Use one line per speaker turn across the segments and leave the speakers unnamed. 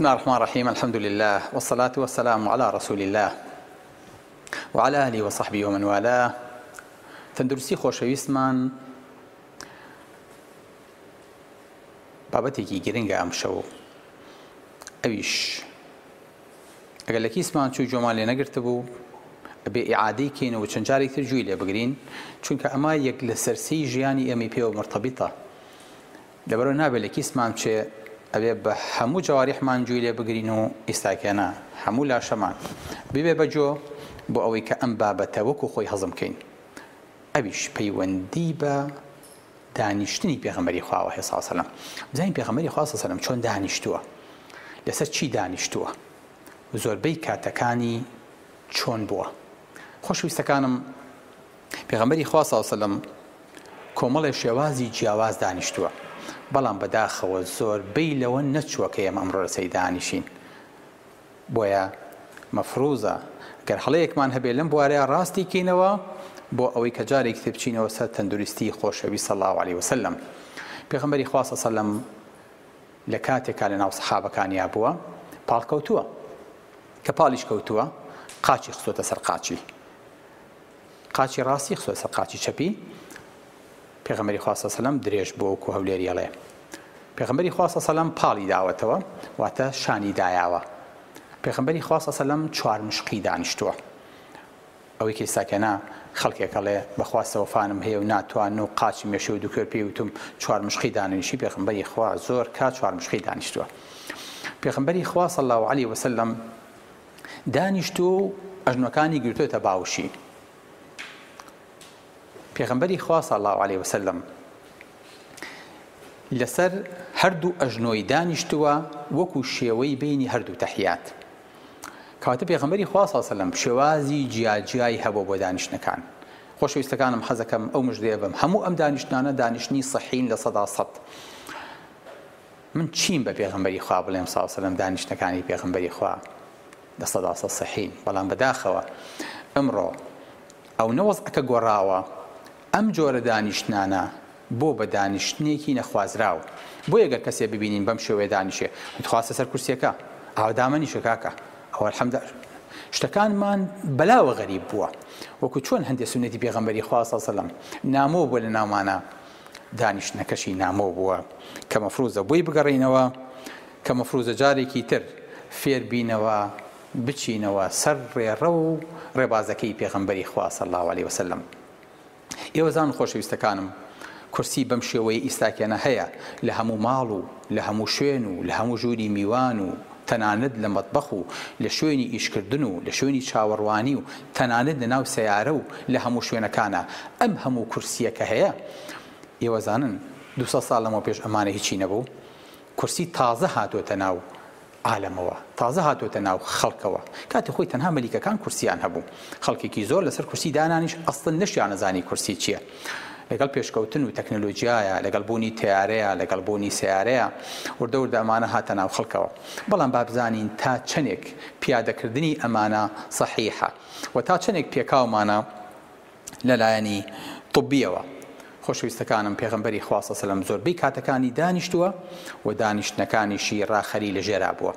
بسم الله الرحمن الرحیم الحمد لله والصلاة والسلام علی رسول الله وعلى آله وصحبه ومن والاه. تەندروستی خۆشەویستمان بابەتێکی گرنگە ئەمشەو، ئەویش ئەگەر لە کیسمان چوو گوێمان لێ نەگرتبوو ئەبێ ئیعادەی کەینەوە چەند جارێک تر گوێی لێ بگرین، چونکە ئەمە یەک لەسەر سێی ژیانی ئێمەی پێوە مرتبطە. لەبەرئەوە نابێ لە کیسمان بچێ، ئەبێ بە هەموو جەواریحمان گوێی لێ بگرین و ئیستاکێنە هەموو لاشەمان ببێ بە گۆ بۆ ئەوەی کە ئەم بابەتە وەکو خۆی هەزم کەین، ئەویش پەیوەندی بە دانیشتنی پێغەمبەری خواوە هەیە صلی اللە علیە وسلم. بزانین پێغەمبەری خوا صلی اللە علیە وسلم چۆن دانیشتووە، لەسەر چی دانیشتووە و زۆربەی کاتەکانی چۆن بووە. خۆشەویستەکانم پێغەمبەری خوا صلی اللە علیە وسلم کۆمەڵێ شێوازی جیاواز دانیشتووە، بەڵام بەداخەوە زۆربەی لەوە نەچووە کە ئێمە ئەمڕۆ لەسەری دانیشین. بۆیە مەفروزە گەر هەڵەیەکمان هەبێ لەم بوارەیا ڕاستی کەینەوە بۆ ئەوەی کە جارێکی تر بچینەوە سەر تەندروستی خۆشەویست صلی اللە علیە وسلم. پێغەمبەری خوا صلی اللە علیە وسلم لە کاتێکا لە ناو سەحابەکانیا بووە پاڵکەوتووە، کە پاڵیش کەوتووە قاچی خستۆتە سەر قاچی، قاچی ڕاستی خستۆتە سەر قاچی چەپی، پێغەمبەری خوا صلی اللە علیە وسلم درێژ بووە وەکو هەولێری ئەڵێ. پێغەمبەری خوا صلی اللە علیە وسلم پاڵی داوەتەوە واتە شانی دایاوە. پێغەمبەری خوا صلی اللە علیە وسلم چوارمشقی دانیشتووە. ئەوەی کە ئیستاکێنا خەڵکێک ئەڵێ بەخوا سەوفانم هەیە و ناتوان و قاچم یەشێ و دکتۆر پێی وتوم چوارمشقی دانەنیشی، پێغەمبەری خوا زۆر کات چوارمشقی دانیشتووە. پێغەمبەری خوا صلی اللە علیە وسلم دانیشتووە و ئەژنۆکانی گرتۆتە باوشی. پێغەمبەری خوا صلی اللە علیە وسلم لەسەر هەردوو ئەژنۆی دانیشتووە وەکو شێوەی بینی هەردوو تەحیات. کەواتە پێغەمبەری خوا صلی اللە علیە وسلم شێوازی جیاجیای هەبووە بۆ دانیشتنەکان. خۆشەویستەکانم حەزەکەم ئەو مژدەیە بەم، هەموو ئەم دانیشتنانە دانیشتنی صحین 100%. من چیم بە پێغەمبەری خوا بڵێم صلی اللە علیە وسلم دانیشتنەکانی پێغەمبەری خوا 100% صحین، بەڵام بەداخەوە ئەمڕۆ ئەونە وەزعەکە گۆڕاوە ئەم جۆرە دانیشتنانە بۆ بە دانیشتنێکی نەخوازراو، بۆیە گەر کەسێ ببینین بەم شێوەیە دانیشێ تخواستە سەر کورسیەکە ئاوا دامەنیشە کاکە ئەوە الحمد شتەکانمان بەلاوە غەریب بووە، وەکو چۆن هەندێ سوننەتی پێغەمبەری خوا صلی اللە علیە وسلم نامۆ بووە لە ناومانا دانیشتنەکەشی نامۆ بووە کە مەفروزە بۆی بگەڕێینەوە کە مەفروزە جارێکی تر فێر بینەوە بچینەوە سەر ڕێڕەو و ڕێبازەکەی پێغەمبەری خوا صلی اللە علیە وسلم. ئێوە زان خۆشەویستەکانم کورسی بەم شێوەیە ئیستاکێنە هەیە لە هەموو ماڵ و لە هەموو شوێن و لە هەموو ژووری میوان و تەنانەت لە مەتبەخ و لە شوێنی ئیشکردن و لە شوێنی چاوەڕوانی و تەنانەت لە ناو سەیارە و لە هەموو شوێنەکانا ئەم هەموو کورسیە کە هەیە ئێوە زانن 200 ساڵ لەمەو پێش ئەمانە هیچی نەبوو کورسی تازە هاتۆتە ناو عالەمەوە تازە هاتۆتە ناو خەڵکەوە کاتی خۆی تەنها مەلیکەکان کورسیان هەبوو خەڵکێکی زۆر لەسەر کورسی دانانیش ئەسڵەن نەشیانەزانی کورسی چیە لەگەڵ پێشکەوتن و تەکنەلۆجیایە لەگەڵ بوونی تەیارەیە لەگەڵ بوونی سەیارەیە وردە وردە ئەمانە هاتە ناو خەڵکەوە بەڵام با بزانین تا چەنێک پیادەکردنی ئەمانە سەحیحە و تا چەنێک پێکاومانە لە لایەنی طبیەوە. خۆشەویستەکانم پێغەمبەری خوا صلی اللە علیە وسلم زۆربەی کاتەکانی دانیشتووە و دانیشتنەکانیشی ڕاخەری لە ژێرا بووە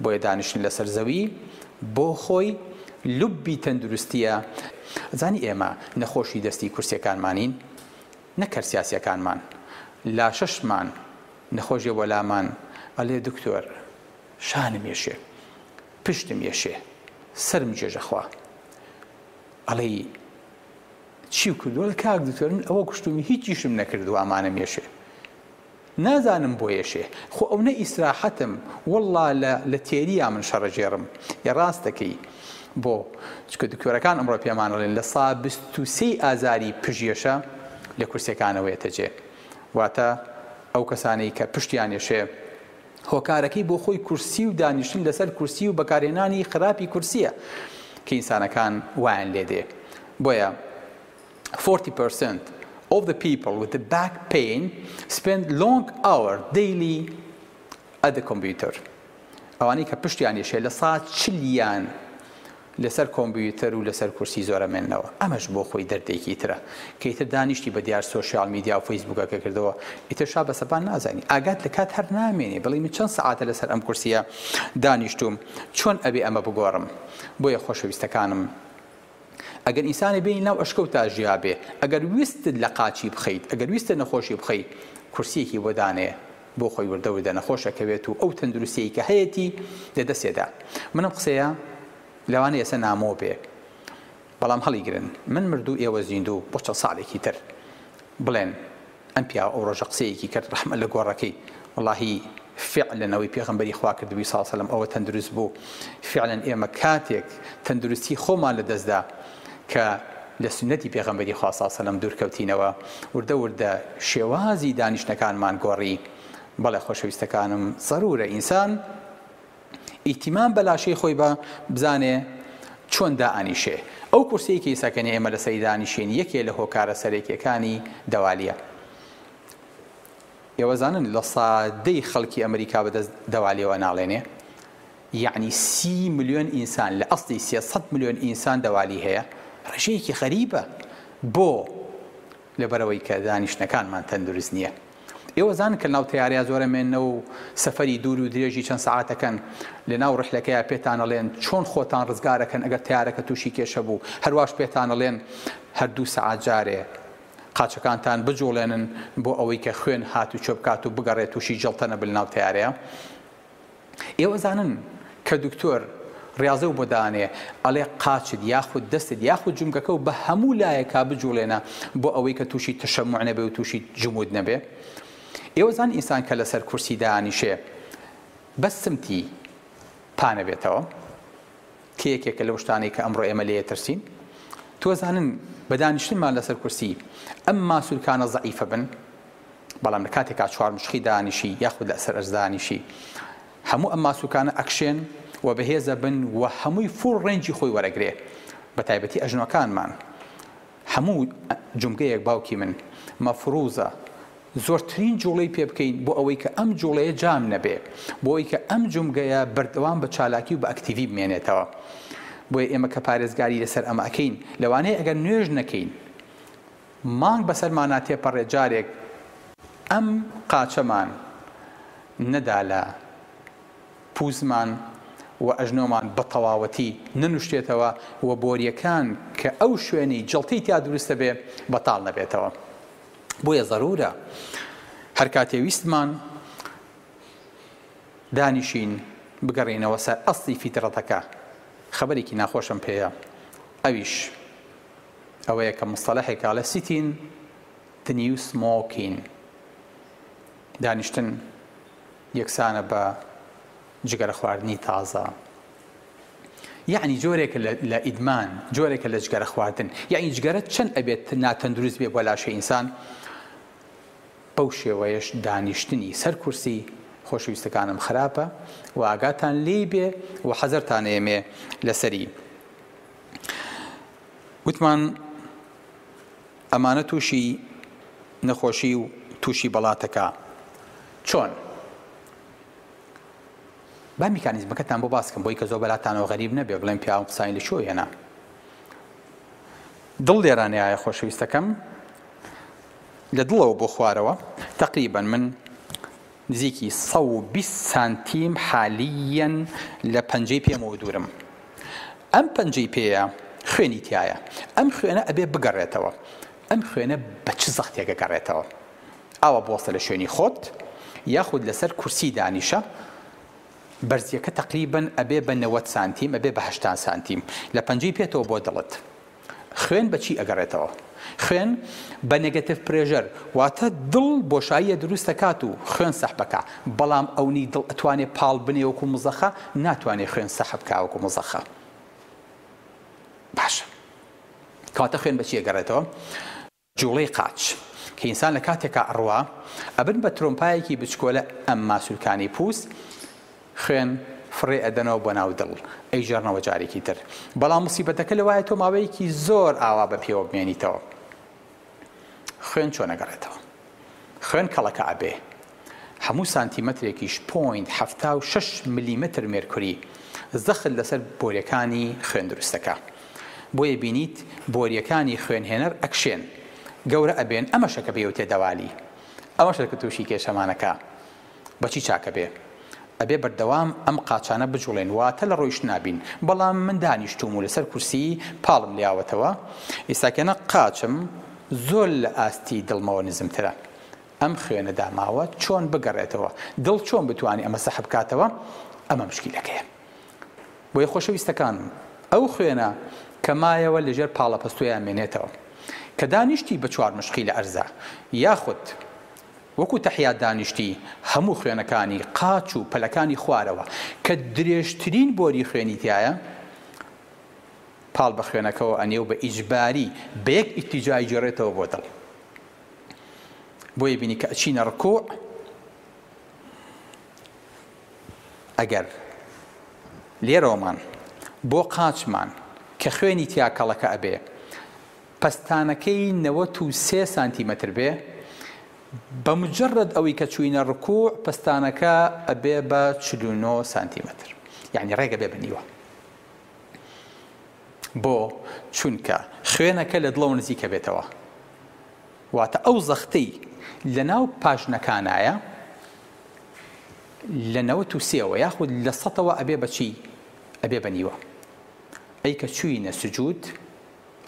بۆیە دانیشتن لەسەر زەوی بۆ خۆی لوبی تەندروستیە. ئەزانی ئێمە نەخۆشی دەستی کورسیەکانمانین نەک هەر سیاسیەکانمان لاشەشمان نەخۆشیە بۆ لامان ئەلێ دکتۆر شانم یەشێ پشتم یەشێ سەرم گێژە خوا ئەڵێی چیو کردوە ئەڵێ کاک دکتۆر من ئەوە کوشتومی هیچیشم نەکردوە ئەمانەم یەشێ نازانم بۆ یەشێ خۆ ئەونە ئیسراحەتم وەڵا لە لە تێریا من شەڕەگێڕم ئێ ڕاست دەکەی بۆ چونکە دکتۆرەکان ئەمڕۆ پێمان ئەڵێن لە سا 23 ئازاری پژیەشە لە کورسیەکانەوە یەتە جێ واتە ئەو کەسانەی کە پشتیان یەشێ هۆکارەکەی بۆ خۆی کورسی و دانیشتن لەسەر کورسی و بەکارهێنانی خراپی کورسیە کە ئینسانەکان وایان لێ دێ بۆیە 40% of the people with the back pain spend long hour daily at the computer ئەوانەی کە پشتیان یەشێ لە سا چلیان لەسەر کۆمبیوتەر و لەسەر کورسی زۆر ئەمێننەوە ئەمەش بۆ خۆی دەردێکی ترە کە ئیتر دانیشتی بە دیار سۆشیال میدیا و فەیسبووکەکە کردەوە ئیتر شا بە سەپان نازانی ئاگات لە کات هەر نامێنێ بڵێی من چەند سەعاتە لەسەر ئەم کورسیە دانیشتووم چۆن ئەبێ ئەمە بگۆڕم بۆیە خۆشەویستەکانم ئەگەر ئینسانێ بێنی ناو ئەشکەوتا ژیابێ ئەگەر ویستت لە قاچی بخەیت ئەگەر ویستت نەخۆشی بخەی کورسیەکی بۆ دانێ بۆ خۆی وردە وردە نەخۆش ئەکەوێت و ئەو تەندروستیەی کە هەیەتی لە دەستێدا من ئەم قسەیە لەوانەیە ئێستا نامۆ بێ بەڵام هەڵیگرن من مردوو ئێوە زیندوو بۆ چەند ساڵێکی تر بڵێن ئەم پیاوە ئەو ڕۆژە قسەیەکی کرد ڕەحمە لە گۆڕەکەی وەڵاهی فعلا ئەوەی پێغەمبەری خوا کردبووی صلی سلم ئەوە تەندروست بوو فعلا ئێمە کاتێک تەندروستی خۆمان لەدەستدا کە لە سوننەتی پێغەمبەری خوا صلی سلم دوور کەوتینەوە وردە وردە شێوازی دانیشتنەکانمان گۆڕی بەڵێ خۆشەویستەکانم زەرورە ئینسان ئیهتیمام بە لاشەی خۆی بە بزانێ چۆن دائەنیشێ. ئەو کورسیەی کە ئیستا کەنێ ئێمە لەسەری دانیشین یەکێ لە هۆکارە سەرەکیەکانی دەوالیە. ئێوە زانن لە سادەی خەڵکی ئەمریکا بەدەست دەوالیەوە ئەناڵێنێ؟ یەعنی 30 ملیۆن ئینسان لە ئەسڵی 300 ملیۆن ئینسان دەوالی هەیە؟ ڕێژەیەکی غەریبە. بۆ؟ لەبەرئەوەی کە دانیشتنەکانمان تەندروست نیە. ئێوە زانن کە لەناو تەیارەیا زۆر ئەمێننەوە و سەفەری دوور و درێژی چەند سەعات ئەکەن، لەناو ڕحلەکەیا پێتان ئەڵێن چۆن خۆتان ڕزگار ئەکەن ئەگەر تەیارەکە تووشی کێشە بوو، هەرواش پێتان ئەڵێن هەر دوو سەعات جارێ قاچەکانتان بجوڵێنن بۆ ئەوەی کە خوێن هاتوچۆ بکات و بگەڕێ تووشی جەڵتە نەبن لەناو تەیارەیا. ئێوە زانن کە دکتۆر ڕیاضەو بۆ دانێ ئەڵێ قاچت یاخود دەستت یاخود جومگەکەو بە هەموو لایەکا بجوڵێنە بۆ ئەوەی کە توشی تشەموع نەبێ و توشی جمود نەبێ ئێوە زان ئینسان کە لەسەر کورسی دانیشێ بەس سمتی پا نەبێتەوە کە یەکێکە لەو شتانەی کە ئەمڕۆ ئێمە لێ ترسین تۆ زانن بە دانیشتنمان لەسەر کورسی ئەم ماسولکانە زەعیفە بن بەڵام لە کاتێکا چوارمشقی دانیشی یاخود لەسەر ئەرز دانیشی هەموو ئەم ماسوکانە ئەکشێن و بەهێزە بن و هەمووی full range ی خۆی وەرەگرێ بە تایبەتی ئەژنۆکانمان هەموو جومگەیەک باوکی من مەفروزە زۆرترین جوڵەی پێ بکەین بۆ ئەوەی کە ئەم جوڵەیە جام نەبێ بۆ ئەوەی کە ئەم جومگەیە بەردەوام بە چالاکی و بە ئەکتیڤی بمێنێتەوە بۆیە ئێمە کە پارێزگاری لەسەر ئەمە ئەکەین لەوانەیە ئەگەر نوێژ نەکەین مانگ بەسەرمانا تێپەڕێ جارێک ئەم قاچەمان نەدا لە پوزمان و ئەژنۆمان بەتەواوەتی نەنوشتێتەوە و بۆریەکان کە ئەو شوێنەی جەڵتەی تیا دروست دەبێ بەتاڵ نەبێتەوە بۆیە زەرورە هەرکاتێ ویستمان دانیشین بگەڕێینەوە سەر ئەسڵی فیترەتەکە خەبەرێکی ناخۆشم پێیە ئەویش ئەوەیە کە مستەلەحێکە ئەڵێ sitting the new smoking دانیشتن یەکسانە بە جگەرە خواردنی تازە یەعنی جۆرێکە لە ئیدمان جۆرێکە لە جگەرە خواردن یەعنی جگەرە چەند ئەبێت ناتەندروست بێ بۆ لاشەی ئینسان بەو شێوەیەش دانیشتنی سەر کورسی خۆشەویستەکانم خراپە و ئاگاتان لێی بێ و حەزەرتان ئێمێ لەسەری وتمان ئەمانە تووشی نەخۆشی و تووشی بەڵاتەکە چۆن؟ با میکانیزمەکەتان بۆ باسکەم بۆی کە زۆر بەلاتانەوە غەریب نەبێ بڵێم پیاوم قسانی لە کوێ هێنا دڵ لێرانەیە خۆشەویستەکەم لە دڵەوە بۆ خوارەوە تقریبا من نزیکی 120 سانتیم حالیەن لە پەنجەی پێمەوە دوورم. ئەم پەنجەی پێیە خوێنی تیایە. ئەم خوێنە ئەبێ بگەڕێتەوە. ئەم خوێنە بە چ زەختێک ئەگەڕێتەوە؟ ئاوا بوەستە لە شوێنی خۆت یاخود لەسەر کورسی دانیشە. بەرزیەکە تەقریبەن ئەبێ بە 90 سانتیم ئەبێ بە 80 سانتیم لە پەنجەی پێتەوە بۆ دڵت. خوێن بە چی ئەگەڕێتەوە؟ خوێن بە negative pressure واتە دڵ بۆشاییە دروست ئەکات و خوێن سەحب ئەکا، بەڵام ئەونەی دڵ ئەتوانێ پاڵ بنێ وەکو مزەخە ناتوانێ خوێن سەحب کا وەکو مزەخە. باشە کەواتە خوێن بە چی ئەگەڕێتەوە؟ جوڵەی قاچ، کە ئینسان لە کاتێکا ئەڕوا، ئەبن بە ترۆمپایەکی بچکۆلە ئەم ماسولکانەی پوست خوێن فڕێ ئەدەنەوە بۆ ناو دڵ، ئەیگێڕنەوە جارێکی تر. بەڵام موسیبەتەکە لەوایە تۆ ماوەیەکی زۆر ئاوا بە پێوە بمێنیتەوە. خوێن چۆن ئەگەڕێتەوە؟ خوێن کەڵەکە ئەبێ. هەموو سانتیمەترێکیش point 76 ملیمەتر مێرکوری. زەخت لەسەر بۆریەکانی خوێن دروستەکا. بۆیە بینیت بۆریەکانی خوێنهێنەر ئەکشێن گەورە ئەبێن ئەمەشە کە پێی وترێ دەوالی ئەمەشە کە توشی کێشەمانەکا. بەچی چاکەبێ؟ ئەبێ بەردەوام ئەم قاچانە بجوڵێن واتە لە ڕۆیشتنا بین بەڵام من دانیشتوم و لەسەر کورسی پاڵم لیاوەتەوە ئیستاکێنە قاچم زۆر لە ئاستی دڵمەوە نزمترە ئەم خوێنە داماوە چۆن بگەڕێتەوە دڵ چۆن بتوانێ ئەمە سەحب کاتەوە ئەمە مشکیلەکەیە بۆیە خۆشەویستەکانم ئەو خوێنە کە مایەوە لەژێر پاڵەپەستۆیا مێنێتەوە کە دانیشتی بە چوارمشقی لە ئەرزا یاخود وەکو تەحیات دانیشتی هەموو خوێنەکانی قاچ و پەلەکانی خوارەوە کە درێژترین بۆری خوێنی تیایە پاڵ بە خوێنەکەوە ئەنێ و بە ئیجباری بە یەک ئیتیجا ئەیگێڕێتەوە بۆ دڵ بۆیە بینی کە ئەچینە ڕکوع ئەگەر لێرەوەمان بۆ قاچمان کە خوێنی تیا کەڵەکە ئەبێ پەستانەکەی 93 سانتیمەتر بێ بە مجرد ئەوەی کە چووینە ڕکوع پەستانەکە ئەبێ بە 49 سانتیمەتر یعنی ڕێگە بێ بە نیوە بۆ چونکە خوێنەکە لە دڵەوە نزیکە بێتەوە واتە ئەو زەختەی لە ناو پاژنەکانایە لە 93ەوە یاخود لە سەتەوە ئەبێ بە چی ئەبێ بە نیوە ئەی کە چووینە سجود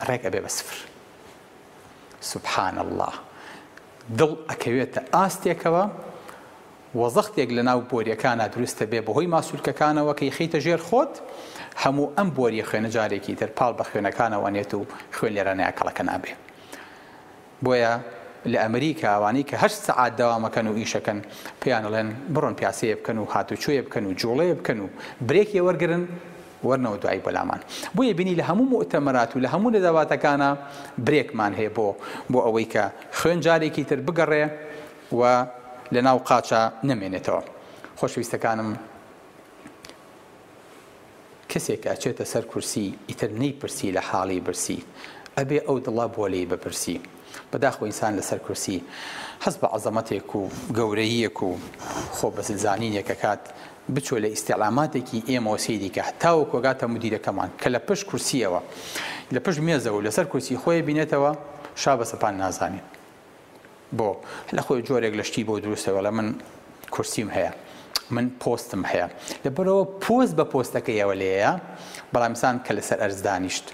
ڕێک ئەبێ بە سفر سبحان اللە دڵ ئەکەوێتە ئاستێکەوە وە زەختێک لەناو بۆریەکانا دروست ئەبێ بەهۆی ماسولکەکانەوە کە یخەیتە ژێر خۆت هەموو ئەم بۆریە خوێنە جارێکی تر پاڵ بە خوێنەکانەوە ئەنێت و خوێن لێرە نایە کەڵەکە نابێ بۆیە لە ئەمریکا ئەوانەی کە هەشت سەعات دەوامەکەن و ئیشەکەن پێیان ئەڵێن بڕۆن پیاسەیە بکەن و هاتوچۆیە بکەن و جوڵەیە بکەن و برێکێ وەرگرن وەرنەوە دوایی بۆ لامان بۆیە بینی لە هەموو موئتەمەرات و لە هەموو نەدەواتەکانا برێکمان هەیە بۆ بۆ ئەوەی کە خوێن جارێکی تر بگەڕێ و لە ناو قاچا نەمێنێتەوە خۆشەویستەکانم کەسێک کە ئەچێتە سەر کورسی ئیتر نەیپرسی لە حاڵی برسی ئەبێ ئەو دڵە بۆ لێی بپرسی بەداخەوە ئینسان لەسەر کورسی هەست بە عەزەمەتێک و گەورەییەک و خۆ بەزلزانینێک ئەکات بچۆ لە ئیستعلاماتێکی ئێمەوە سەیری کە تاوەکو ئەگاتە مودیرەکەمان کە لە پشت کورسیەوە لە پشت مێزەوە و لەسەر کورسی خۆی بینێتەوە شا بە سەپان نازانێ بۆ لە خۆی جۆرێک لە شتی بۆ دروستە وەڵێ من کورسیم هەیە من پۆستم هەیە لەبەرەوە پۆست بە پۆستەکەیەوە لێیە بەڵام ئینسان کە لەسەر ئەرز دانیشت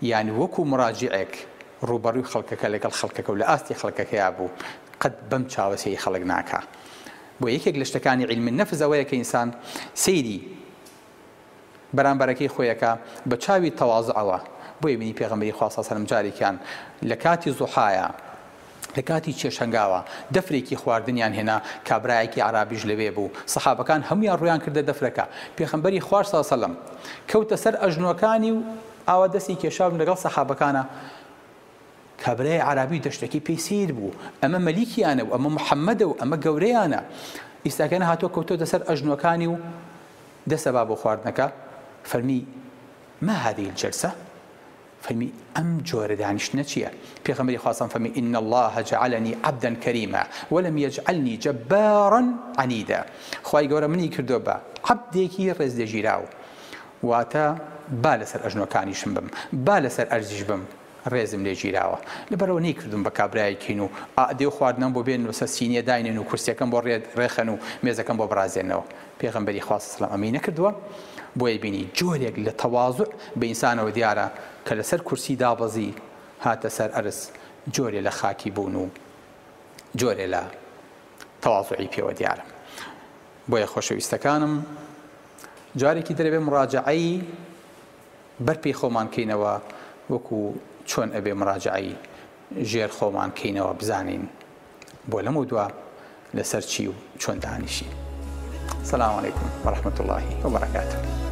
یان وەکو مراجعێک ڕووبەڕووی خەڵکەکە لەگەڵ خەڵکەکە و لە ئاستی خەڵکەکەیا بوو قەت بەم چاوە سەیری خەڵک ناکا بۆ یەکێک لە شتەکانی عیلم نەفس ئەوەیە کە ئینسان سەیری بەرامبەرەکەی خۆی ئەکا بە چاوی تەوازعەوە، بۆیە بینی پێغەمبەری خوا صلی اللە علیە و سلم جارێکیان لە کاتی زوحایا لە کاتی چێشتهەنگاوە دەفرێکی خواردنیان هێنا کابرایەکی عەرابیش لەوێ بوو سەحابەکان هەموویان ڕوویان کردە دەفرەکە پێغەمبەری خواش صلی اللە علیە و سلم کەوتە سەر ئەژنۆکانی و ئاوا دەستی کێشا و لەگەڵ سەحابەکانا کابرای عەرابی دەشتەکەی پێی سەیر بوو ئەمە مەلیکیانە و ئەمە محەممەدە و ئەمە گەورەیانە ئیستاکەنە هاتووە کەوتۆتە سەر ئەژنۆکانی و دەسە با بۆ خواردنەکە فەرمی ما هذه الجلسە فەرمی ئەم جۆرە دانیشتنە چییە؟ پێغەمبەری خوا صلی فەرمی ان الله جعلنی عبدا کریما ولم یجعلنی جبارا عنیدا خوای گەورە منی کردووە بە عەبدێکی ڕێزلێگیراو واتە با لەسەر ئەژنۆکانیشم بم با لەسەر ئەرزیش بم ڕێزم لێ گیراوە لەبەرئەوە نەیکردوم بە کابرایەکین و ئا دێ و خواردنەم بۆ بێنن و سەر سینیە داینێن و کورسیەکەم بۆ ڕێخەن و مێزەکەم بۆ بڕازێننەوە پێغەمبەری خوا صلی اللە ئەمەی نەکردووە بۆیە بینی جۆرێک لە تەوازع بە ئینسانەوە دیارە کە لەسەر کورسی دابەزی هاتە سەر ئەرز جۆرێ لە خاکی بوون و جۆرێ لە تەوازعی پێوە دیارە بۆیە خۆشەویستەکانم جارێکی تر ئەبێ مڕاجەعەی بەر پێی خۆمان کەینەوە وەکو چۆن ئەبێ مڕاجەعەی ژێر خۆمان کەینەوە بزانین بۆ لەمەودوا لەسەر چی و چۆن دانیشین. سلام علیکم ورحمة اللە وبرکاته.